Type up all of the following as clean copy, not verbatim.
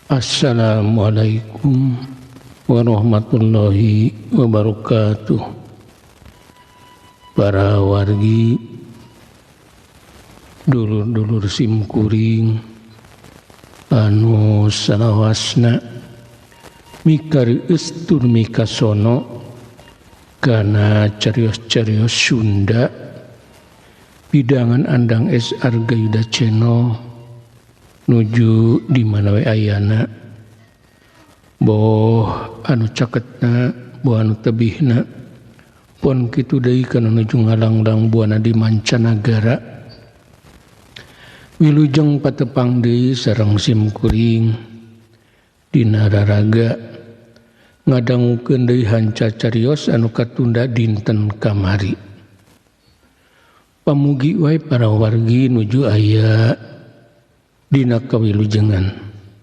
Assalamualaikum warahmatullahi wabarakatuh. Para wargi, dulur-dulur simkuring anu salawasna mikarieus tur mikasono kana carios-carios Sunda pidangan Andang S Arga Yuda Channel nuju di mana we ayana, boh anu caketna, boh anu tebihna, pon kitu deui kana nuju ngalanglang buana di mancanagara. Wilujeng patepang deui sareng simkuring dina raraga ngadangukeun deui hanca carios anu katunda dinten kamari. Pamugi wae para wargi nuju aya dina kawilujengan,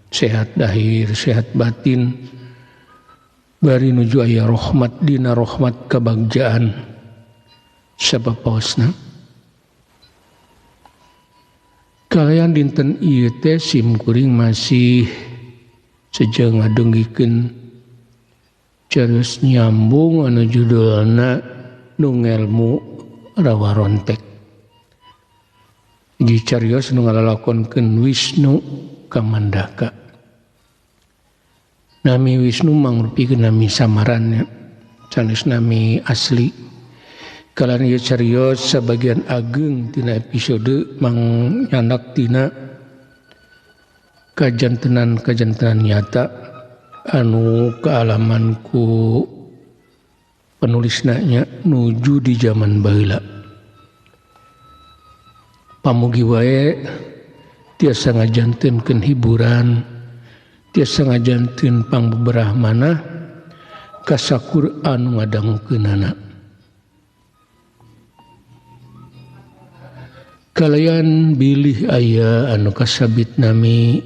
sehat dahir, sehat batin, bari nuju aya rahmat dina rahmat kabagjaan sapapaosna. Kalayan dinten ieu teh simkuring masih seja ngadenggikeun carios nyambung anu judulna Nu Ngelmu Rawa Rontek. Hiji carios nu ngalalakonkeun Wisnu Kamandaka. Nami Wisnu mangrupikeun nami samarannya, sanes nami asli. Kalayan ieu carios sabagian ageng tina episode mangnyandak tina kajantenan-kajantenan nyata anu kaalaman ku penulisna nya nuju di zaman baheula. Pamugi wae tiasa ngajantenkeun hiburan, tiasa ngajanten pangbeberah manah kasakur anu ngadangukeunana. Kalayan bilih aya anu kasabit nami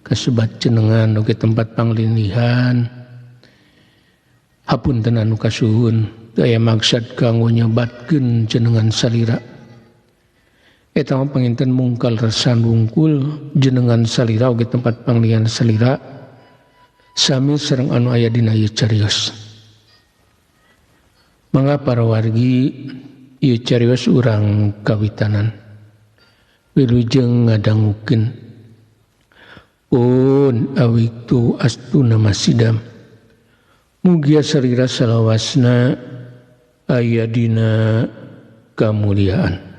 kasebat cenengan oge tempat panglindihan, hapunten anu kasuhun teu aya maksad kanggo nyebatkeun jenengan salira. Eta mah panginten mungkal resan wungkul jenengan salira oge tempat panglian salira sami sareng anu aya dina ieu carios. Mangga para wargi ieu carios urang kawitanan. Wilujeng ngadangukeun. Pun awiktu astuna masidam. Mugia salira salawasna aya dina kamuliaan.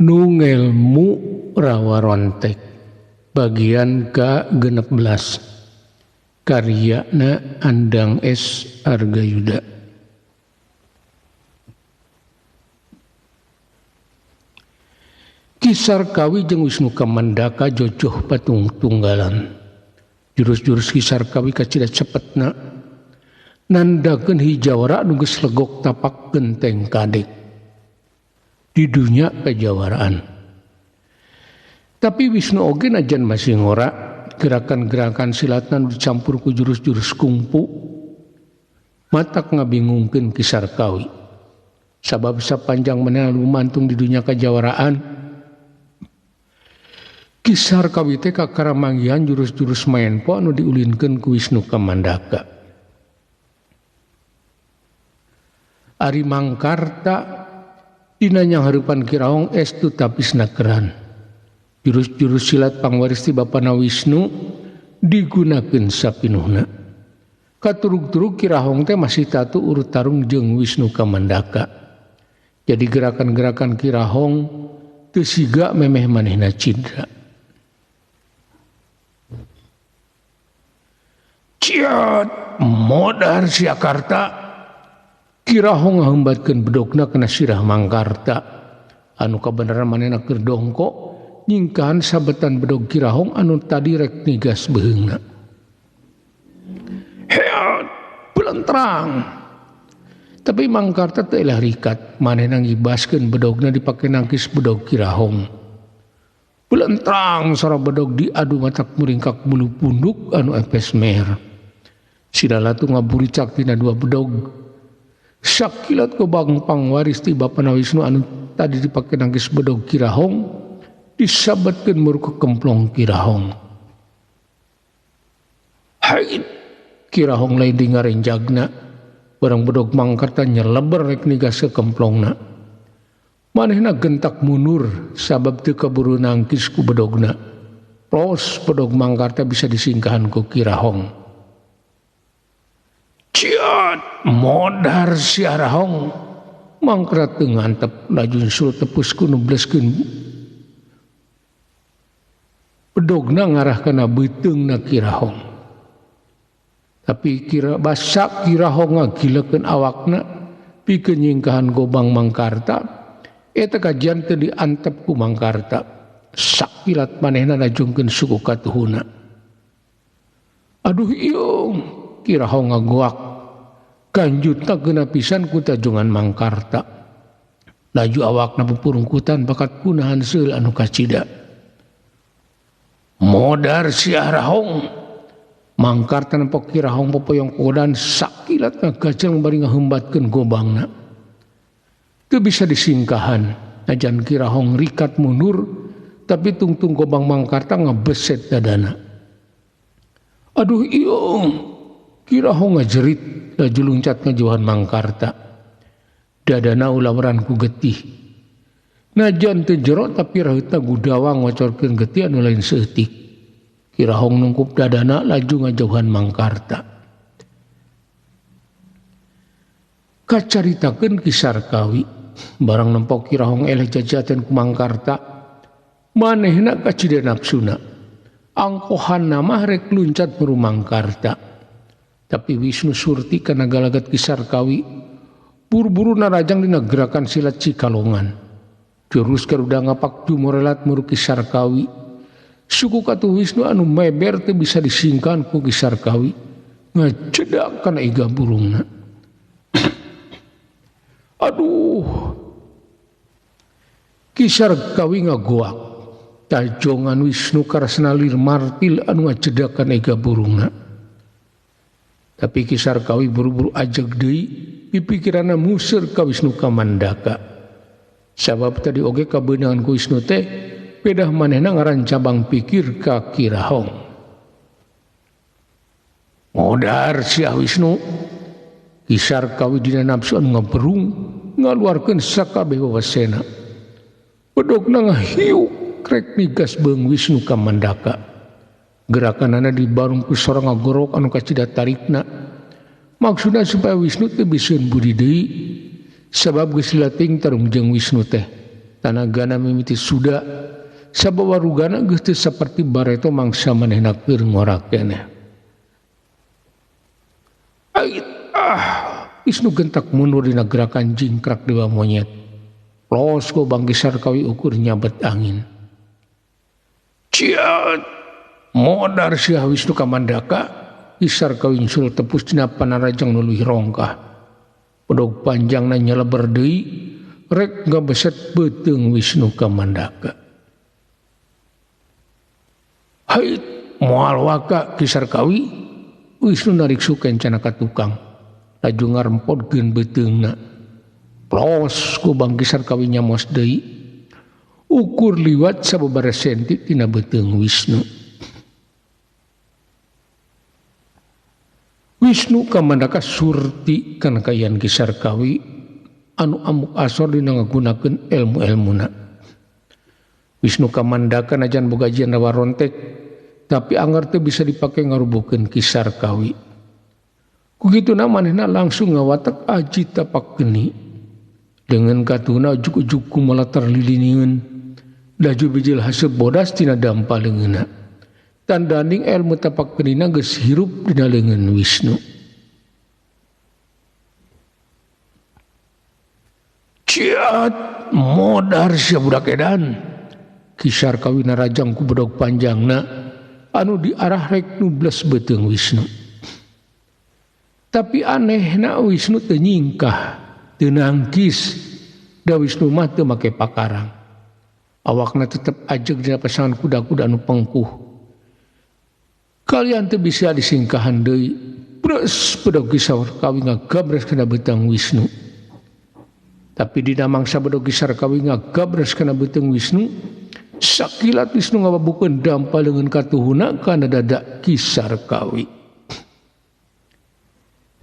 Nu Ngelmu Rawa Rontek bagian ka-16 karyana Andang S Arga Yuda. Kisar Kawi jeung Wisnu Kamandaka jojoh patung tunggalan. Jurus-jurus Kisar Kawi kacida cepetna nandakeun hijawara nu geus legok tapak genteng kadek di dunia kejawaraan. Tapi Wisnu oge najan masih ngora, gerakan-gerakan silatna nu dicampur ku jurus-jurus kungfu matak ngabingungkeun Kisar Kawi. Sabab sapanjang manehna lumantung di dunia kejawaraan, Kisar Kawi teh kakara manggihan jurus-jurus maenpo anu diulinkeun ku Wisnu Kamandaka. Ari Mangkarta dina nyanghareupan Kiraong estu tapis nakeran. Jurus-jurus silat pangwaris ti bapana Wisnu digunakeun sapinuhna. Katurug-turug Kirahong teh masih tatu urut tarung jeung Wisnu Kamandaka. Jadi gerakan-gerakan Kirahong teu siga memeh manehna cidra. Ciat modar Siakarta. Kirahong ngahembatkeun bedogna kana sirah Mangkarta. Anu kabeneran manehna keur dongko nyingkahan sabetan bedog Kirahong anu tadi rek nigas beheungna. Heat belentrang. Tapi Mangkarta teu elah rikat, manehna ngibaskeun bedogna dipake nangkis bedog Kirahong. Belentrang sora bedog diadu matak muringkak bulu punduk anu epes mer. Sidalatu ngaburicak tina dua bedog. Sakilat gobang pangwaris ti Bapana Wisnu anu tadi dipake nangkis bedog Kirahong disabetkeun muru ke kemplong Kirahong. Hait Kirahong lain di ngarenjagna. Barang bedog Mangkarta nyeleber rek nigas ke kemplongna. Manehna gentak mundur sabab teu kaburu nangkis ku bedogna. Plos bedog Mangkarta bisa disingkahan ku Kirahong. Ciat modar si Arahong. Mangkarta teu ngantep laju nyusul tepus ku nu bleskeun bedogna ngarah kana beuteungna Kirahong. Tapi kira basak Kirahong ngagilekeun awakna pikeun nyingkahan gobang Mangkarta. Eta kajian teu diantep ku Mangkarta. Sakilat manehna najungkeun suku katuhuna. Aduh iung, Kirahong ngagoak. Kanjutna geuna pisan ku tajungan Mangkarta. Laju awakna pupurungkutan bakat kunahan seul anu kacida. Modar si Arahong. Mangkarta nempo Kirahong popoyong kodan sakilat ngagajeng bari ngahembatkeun gobangna. Teu bisa disingkahan, najan Kirahong rikat mundur, tapi tungtung gobang Mangkarta ngabeset dadana. Aduh iung, Kirahong ngajerit laju luncat ngajauhan Mangkarta. Dadana ulaweran ku getih. Najan teu jero tapi raheutna gudawang ngocorkeun getih anu lain saeutik. Kirahong nungkup dadana laju ngajauhan Mangkarta. Kacaritakeun Kisar Kawi, barang nempo Kirahong eleh jajaten ku Mangkarta, manehna kacida nafsuna. Angkohanna mah rek luncat muru Mangkarta. Tapi Wisnu Surti kana galagat Kisar Kawi, buru-buru narajang dina gerakan silat Cikalongan. Jurus Garuda ngapak jumorelat muru Kisar Kawi. Suku katuh Wisnu anu meber teu bisa disingkan ku Kisar Kawi, ngacedak kana iga burungna. Aduh, Kisar Kawi ngagoak. Tajongan Wisnu karasna lir martil anu ngacedak kana iga burungna. Tapi Kisar Kawi buru-buru ajeg deui, pipikiranna museur ka Wisnu Kamandaka. Sabab tadi oge kabeunangan ku Wisnu teh pedah manehna ngaran cabang pikir ka Kirahong. Modar siah Wisnu. Kisar Kawi dina nafsu anu ngaberung ngaluarkeun sakabeh wawasena. Bedogna ngahiuk krek migas beung Wisnu Kamandaka. Gerakanana dibarung ku sora ngagorok anu kacida tarikna. Maksudna supaya Wisnu teu biseun budi deui sabab geus lating tarung jeung Wisnu teh. Tanagana mimiti suda sabab warugana geus teu saperti bareto mangsa manehna keur ngorak keneh. Ait ah, Wisnu gentak mundur dina gerakan jingkrak dewa monyet. Los gobang Kisar Kawi ukur nyabet angin. Ciat modar siah Wisnu Kamandaka. Kisar Kawi nyusul tepus dina panarajang nu leuwih rongkah. Bedog panjangna nyeleber deui rek ngabeset beuteung Wisnu Kamandaka. Hait moal waka Kisar Kawi. Wisnu narik sukencana ka tukang. Laju ngarempodkeun beuteungna. Plos ku bang Kisar Kawi nyamos deui. Ukur liwat sababaraha senti tina beuteung Wisnu. Wisnu Kamandaka surti kana kaayaan Kisar Kawi anu amuk asor dina ngagunakeun ilmu-ilmuna. Wisnu Kamandaka najan boga jian rawa rontek, tapi anggar teu bisa dipake ngarubuhkeun Kisar Kawi. Ku kituna manehna langsung ngawatek aji tapak geni. Dengan katuna ujug-ujug kumalatar liliningeun. Laju bijil haseup bodas tina dampa leungeunna. Tandanding ilmu tapak genina geus hirup dina leungeun Wisnu. Ciat modar sia budak edan. Kisar kawina rajang ku bedog panjangna anu diarah rek nubles beuteung Wisnu. Tapi anehna Wisnu teu nyingkah, teu nangkis, da Wisnu mah teu make pakarang. Awakna tetep ajeg dina pasangan kuda-kuda anu pengkuh. Kalian teu bisa disingkahan deui. Bres bedog Kisar Kawi ngagabres kana beuteung Wisnu. Tapi dina mangsa bedog Kisar Kawi ngagabres kana beuteung Wisnu, sakilat Wisnu ngababukeun dampa leungeun katuhuna kana dada Kisar Kawi.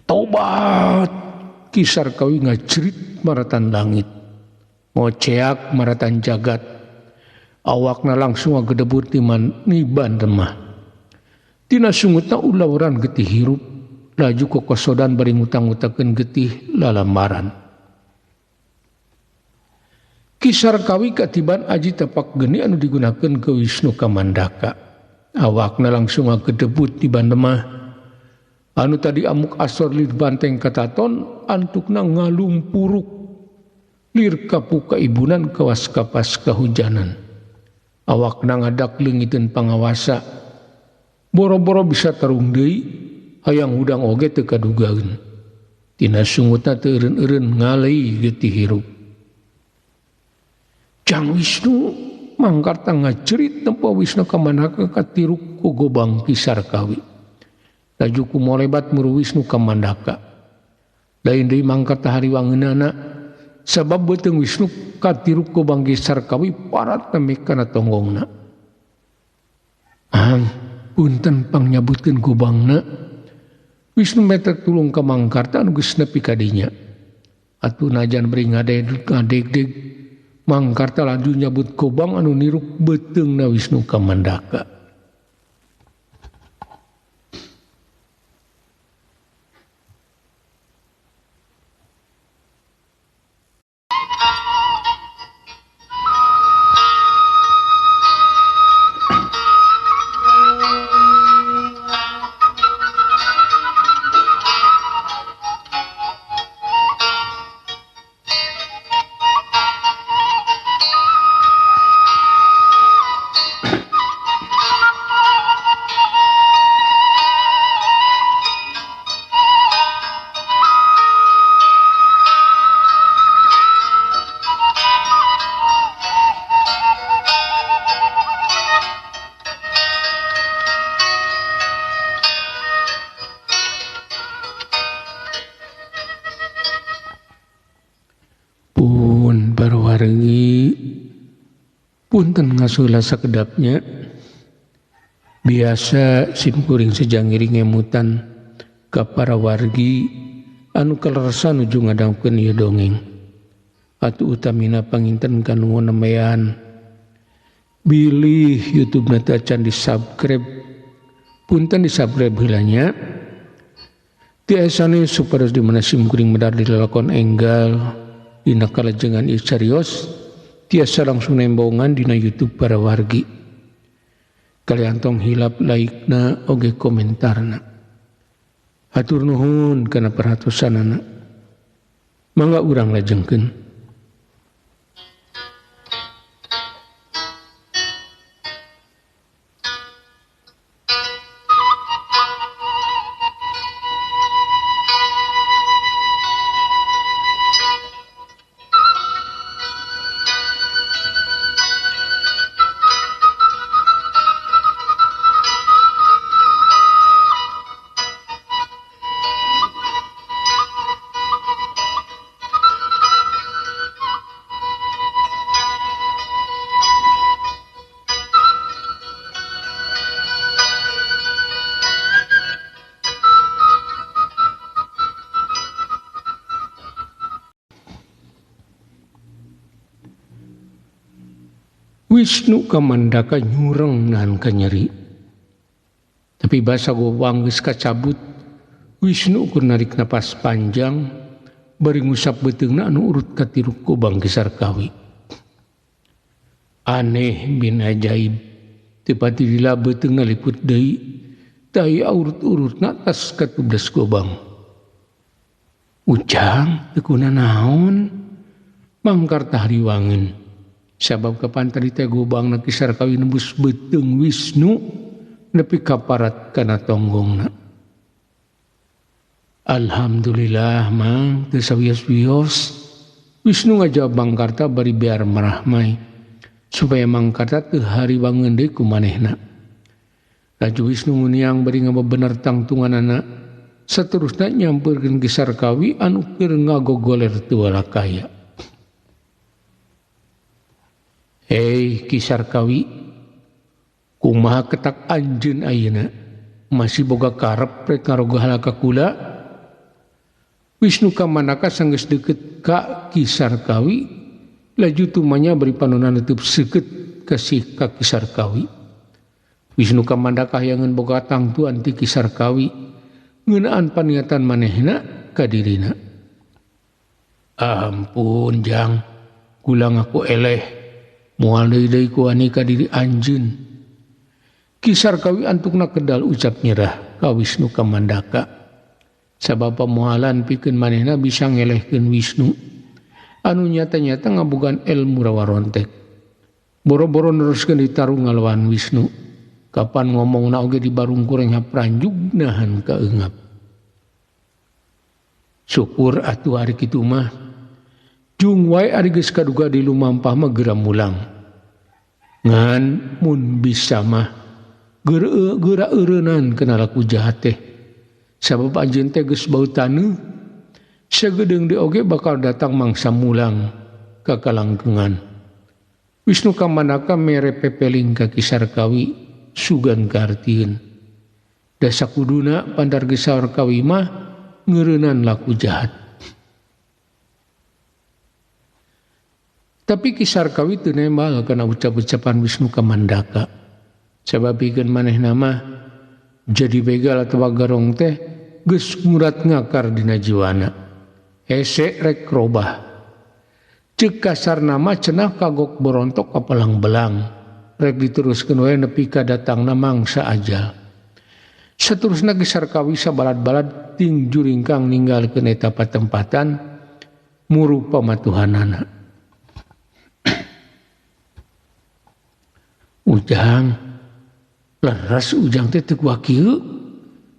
Tobat! Kisar Kawi ngajerit maratan langit, ngoceak maratan jagat. Awakna langsung ngagedebur timan niban remah. Tina sungutna ulauran getih hirup, laju kokosodan bari ngutang-ngutakeun getih lalamaran. Kisar Kawi katiban aji tapak geni anu digunakeun ke Wisnu Kamandaka. Awakna langsung ngagedebut tiban remah. Anu tadi amuk asor lir banteng kataton, antukna ngalumpuruk. Lir kapuka ibunan kawas kapas kahujanan. Awakna ngadak leungiteun pangawasa. Boro-boro bisa tarung deui, hayang hudang oge teu kadugaeun. Tina sungutna teu eureun-eureun ngalei getih hirup. Jang Wisnu mangkarta ngajerit tempo Wisnu Kamandaka katiruk ku gobang Kisar Kawi. Laju ku molebat muru Wisnu Kamandaka. Lain deui mangkarta hariwangeunana sabab beuteung Wisnu katiruk ku gobang Kisar Kawi parat nemi kana tonggongna. Ang punten pangnyabuteun gobangna. Wisnu metek tulung ka mangkarta anu geus nepi ka dinya. Atuh najan bari ngadeg-deg mangkarta laju nyabut gobang anu niruk beuteungna Wisnu Kamandaka. Punten ngasula sakedapnya biasa simkuring sejangiring ngemutan ka para wargi anu kaleresan nuju ngadangkeun ieu dongeng. Atuh utamina panginten kanu nemean bilih YouTube-na teh acan di-subscribe, punten di-subscribe heula nya. Tiasane supados di mana simkuring medar di lalakon enggal dina kalajengan ieu carios tiasa langsung nembongan dina YouTube para wargi. Kalian tong hilap like-na oge komentarna. Hatur nuhun kana perhatosanana. Mangga urang lajengkeun. Wisnu Kamandaka nyureng nahan kanyeri. Tapi basa gowang geus kacabut, Wisnu ukur narik napas panjang bari ngusap beuteungna anu urut katiruk gobang Ki Sarkawi. Aneh bin ajaib teu pati lila beuteungna liput deui tai urut-urutna tas katubles gobang. Ujang teu kunanaon Mangkarta hariwangeun sabab kapan tadi teh gobangna Ki Sarkawi nembus beuteung Wisnu nepi ka parat kana tonggongna. Alhamdulillah mang teu sawios-wios. Wisnu ngajawab Mangkarta bari biar marahmai supaya Mangkarta teu hariwangeun deui ku manehna. Laju Wisnu nguniang bari ngabebener tangtunganana saterusna nyampeurkeun Ki Sarkawi anu keur ngagogoler teu walakaya. Hei Ki Sarkawi, kumaha ketak anjeun ayeuna? Masih boga karep rek ngaroga ka kula? Wisnu Kamandaka sanggeus deukeut ka Ki Sarkawi, laju tumanya bari panonna neuteub seukeut kasih ka Ki Sarkawi. Wisnu Kamandaka hayangeun boga tangtuan ti Ki Sarkawi ngeunaan paniatan manehna ka dirina. Ampun jang, kula ngaku eleh. Moal deui-deui ku wani ka diri anjeun. Ki Sarkawi antukna kedal ucap nyerah ka Wisnu Kamandaka. Sabab pamoalan pikeun manehna bisa ngelehkeun Wisnu anu nyata-nyata ngabogaan ilmu rawarontek. Boro-boro neruskeun ditarung ngalawan Wisnu. Kapan ngomongna oge di barung kureng hapranjug nahan kaeungap. Syukur atuh ari kitu mah. Jung wae ari geus kaduga di lumampah mah geura mulang. Ngan mun bisa mah geura eureunnan kana laku jahat teh. Sabab anjeun teh geus bau taneuh, sagedeung deui oge bakal datang mangsa mulang ka kalangkengan. Wisnu Kamandaka mere pepeling ka Ki Sarkawi sugan kaartieun. Da sakuduna pandar Ki Sarkawi mah ngeureunnan laku jahat. Tapi Ki Sarkawi teu nembal kana ucap-ucapan Wisnu Kamandaka. Sabab pikeun manehna mah jadi begal atawa garong teh geus ngurat ngakar dina jiwana. Hese rek robah. Ceuk kasarna mah cenah kagok borontok kapalang-belang. Rek diteruskeun wae nepi ka datangna mangsa ajal. Saterusna Ki Sarkawi sabalad-balad ting juringkang ninggalkeun eta patempatan muru pamatuhanana. Ujang leres ujang teh teu kuakieu.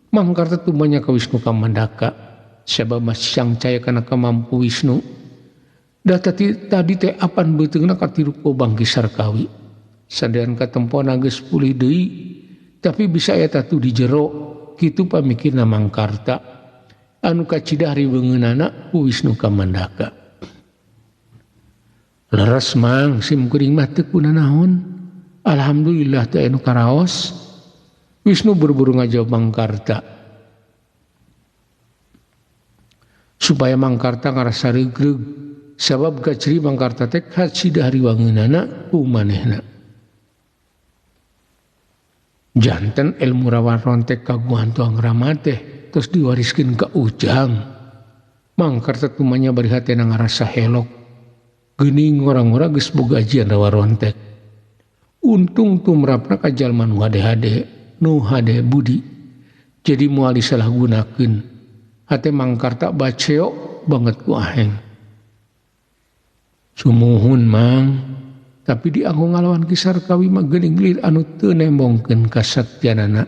Mangkarta tumanya ka Wisnu Kamandaka sabab masih sangcaya kana kamampu Wisnu. Da tadi teh apan beuteungna katiruk gobang Ki Sarkawi. Sanajan katempona geus pulih deui tapi bisa aya tatu di jero kitu pamikirna Mangkarta anu kacida riweungeunana ku Wisnu Kamandaka. Leres mang sim kuring mah teu kunanaon. Alhamdulillah teu anu karaos. Wisnu buru-buru ngajawab Mangkarta supaya Mangkarta ngarasa reugreug sabab kaciri Mangkarta teh kacida hariwangeunana ku manehna. Janten ilmu rawarontek kagungan tuang rama teh terus diwariskeun ka Ujang. Mangkarta tumanya bari hatena ngarasa helok. Geuning ngora-ngora geus boga ajian rawarontek. Untung tumrapna ka jalma nu hade-hade, nu hade budi. Jadi moal disalahgunakeun. Hate Mangkarta baceok banget ku aheng. Sumuhun mang, tapi dianggo ngalawan Ki Sarkawi mah geuning lir anu teu nembongkeun kasaktianana.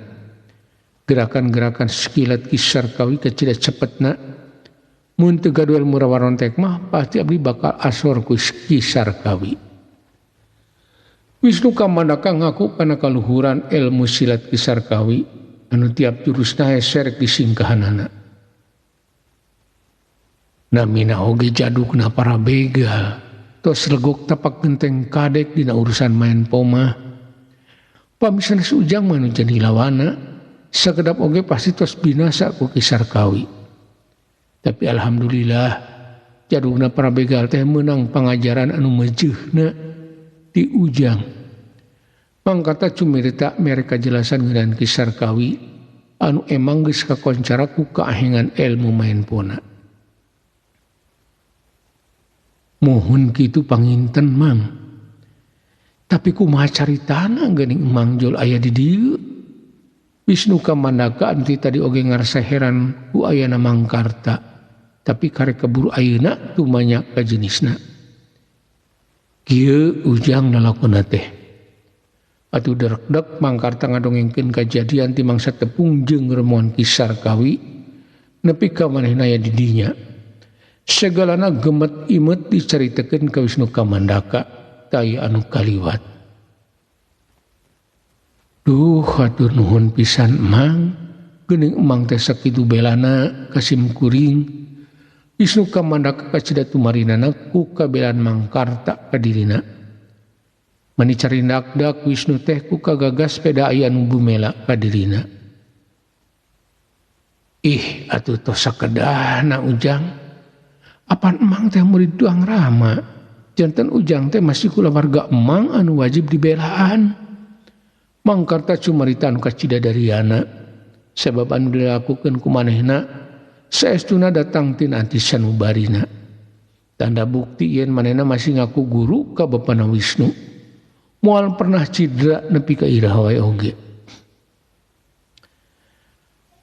Gerakan-gerakan sekilat Ki Sarkawi kacida cepetna. Mun teu gaduh ilmu rawarontek mah pasti abdi bakal asor ku Ki Sarkawi. Wisnu Kamandaka ngaku kana kaluhuran ilmu silat Ki Sarkawi anu tiap jurusna hese rek disingkahanana. Namina oge jadukna para begal, tos legok tapak genteng kadek dina urusan main pomah. Pamisanes Ujang mah nu jadi lawana, sakedap oge pasti tos binasa ku Ki Sarkawi. Tapi alhamdulillah jadukna para begal teh meunang pangajaran anu mejeuhna di Ujang. Mangkata cumirita mere kajelasan ngeunaan Ki Sarkawi Anu emang geus kakoncara ku kaahengan ilmu main pona. Mohon kitu panginten Mang. Tapi kumaha caritana geuning Mang Jol aya di dieu? Wisnu Kamandaka anu ti tadi oge ngarasa heran ku ayana Mangkarta. Tapi karek keburu ayeuna tumanya ka jenisna. Kieu Ujang lalakonna teh. Atuh derekdek Mangkarta ngadongengkeun kajadian ti mangsa tepung jeung remoan Ki Sarkawi nepi ka manehna aya di dinya. Segalana gemet imet dicaritakeun ka Wisnu Kamandaka tai anu kaliwat. Duh hatur nuhun pisan Mang, geuning Emang teh sakitu belana ka sim kuring. Wisnu Kamandaka kacida tumarinana ku kabelaan Mangkarta ka dirina. Mani carindak-dak Wisnu teh ku kagagas peda aya nu bumela ka dirina. Ih atuh tos sakedahna Ujang. Apan Emang teh murid Duang Rama. Janten Ujang teh masih kulawarga Emang anu wajib dibelaan. Mangkarta cumarita anu kacida dariana. Sebab anu dilakukeun ku manehna saestuna datang tina anti sanubarina. Tanda bukti yen manehna masih ngaku guru ka bapana Wisnu. Moal pernah cidra nepi ka iraha wae oge.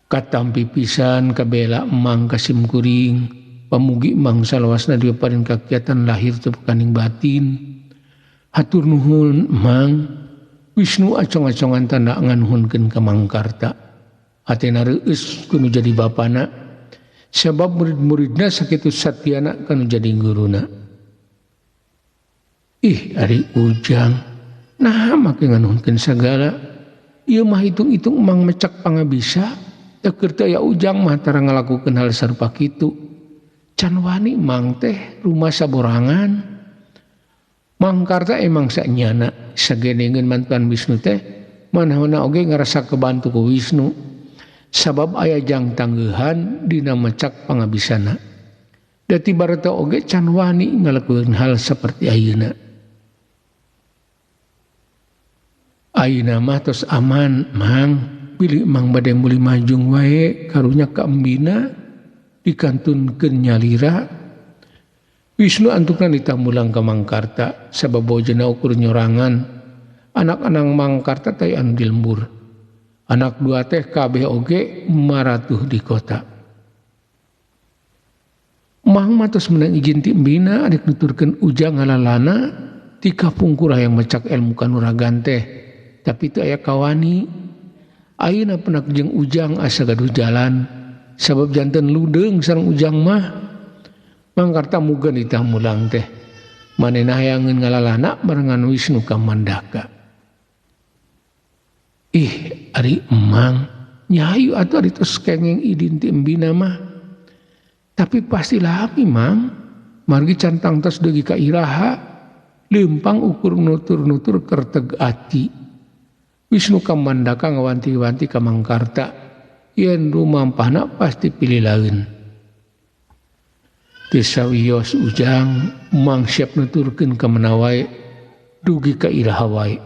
Katampi pisan kabela Emang ka simkuring, pamugi Emang salawasna dipaparin kakiatan lahir teu pekaning batin. Hatur nuhun Emang. Wisnu acong-acongan tanda nganuhunkeun ka Mangkarta. Hatena reueus ku nu jadi bapana, sabab murid-muridna sakitu satiana ka nu jadi guruna. Ih ari Ujang, nah make nganuhunkeun sagala. Ieu mah hitung-hitung Emang mecak pangabisa, teu keur teu aya Ujang mah tara ngalakukeun hal sarupa kitu. Can wani Mang teh rumah saborangan. Mangkarta emang sanyana sagedengeun mantuan Wisnu teh manehna oge ngarasa kebantu ku Wisnu sabab aya jang tanggeuhan dina mecak pangabisana. Dati bareta oge can wani ngalakukeun hal saperti ayeuna. Ayeuna mah tos aman Mang, bilih Mang bade meuli majung wae karunya ka embina dikantunkeun nyalira. Wisnu antukna ditamulang ka Mangkarta sabab bojona ukur nyorangan. Anak-anak Mangkarta teh anu di lembur. Anak dua teh kabeh oge maratuh di kota. Mang mah tos meunang izin ti embina arek nuturkeun Ujang ngalalana ti kapungkur hayang mecak ilmu kanuragan teh. Tapi teu aya kawani. Ayeuna penak jeung Ujang asa gaduh jalan sabab janten ludeung sareng Ujang mah. Mangkarta muga ditamulang teh. Manehna hayangeun ngalalana barengan Wisnu Kamandaka. Ih ari Emang nyahayu atuh ari tos kenging idin ti embina mah. Tapi pasti lami Mang, margi can tangtos deugi ka iraha, leumpang ukur nutur-nutur kerteg ati. Wisnu Kamandaka ngawanti-wanti ka Mangkarta yen rumampahna pasti pilih lain. Tisawios Ujang Mang siap nuturkeun ka mana wae dugi ka iraha wae.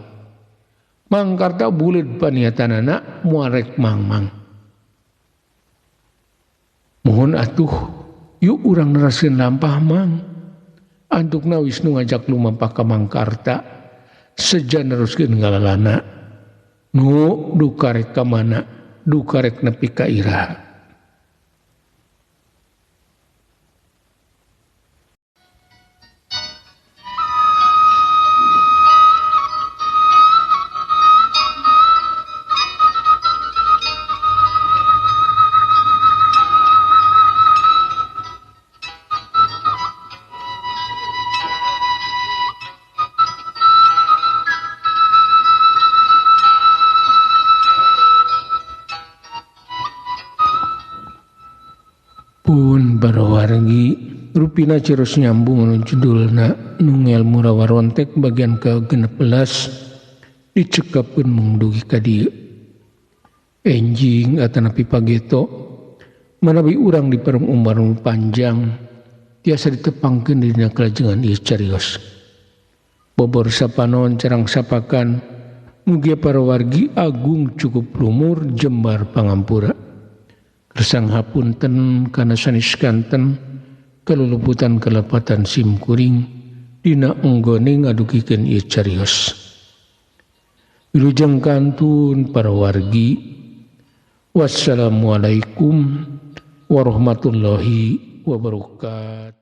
Mangkarta buleud paniatanana moal rek mangmang. Mohon atuh yuk urang neraskeun lampah Mang. Antukna Wisnu ngajak lumampah ka Mangkarta seja neruskeun ngalalana. Nu dukarek ka mana dukarek nepi ka iraha. Wargi rupina cirus nyambung anu judulna Nungel Murawarontek bagian ke-16 dicekapkeun mung dugi ka dieu. Enjing atanapi pageto manawi urang di parung umbar nu panjang tiasa ditepangkeun dina kalajengan ieu carios. Bobor sapanon carang sapakan Mugia para wargi agung cukup lumur jembar pangampura. Kersang hapunten kana sanes kanten kaluluputan kalepatan sim kuring dina unggone ngadugikeun ieu carios. Wilujeng kantun para wargi. Wassalamualaikum warahmatullahi wabarakatuh.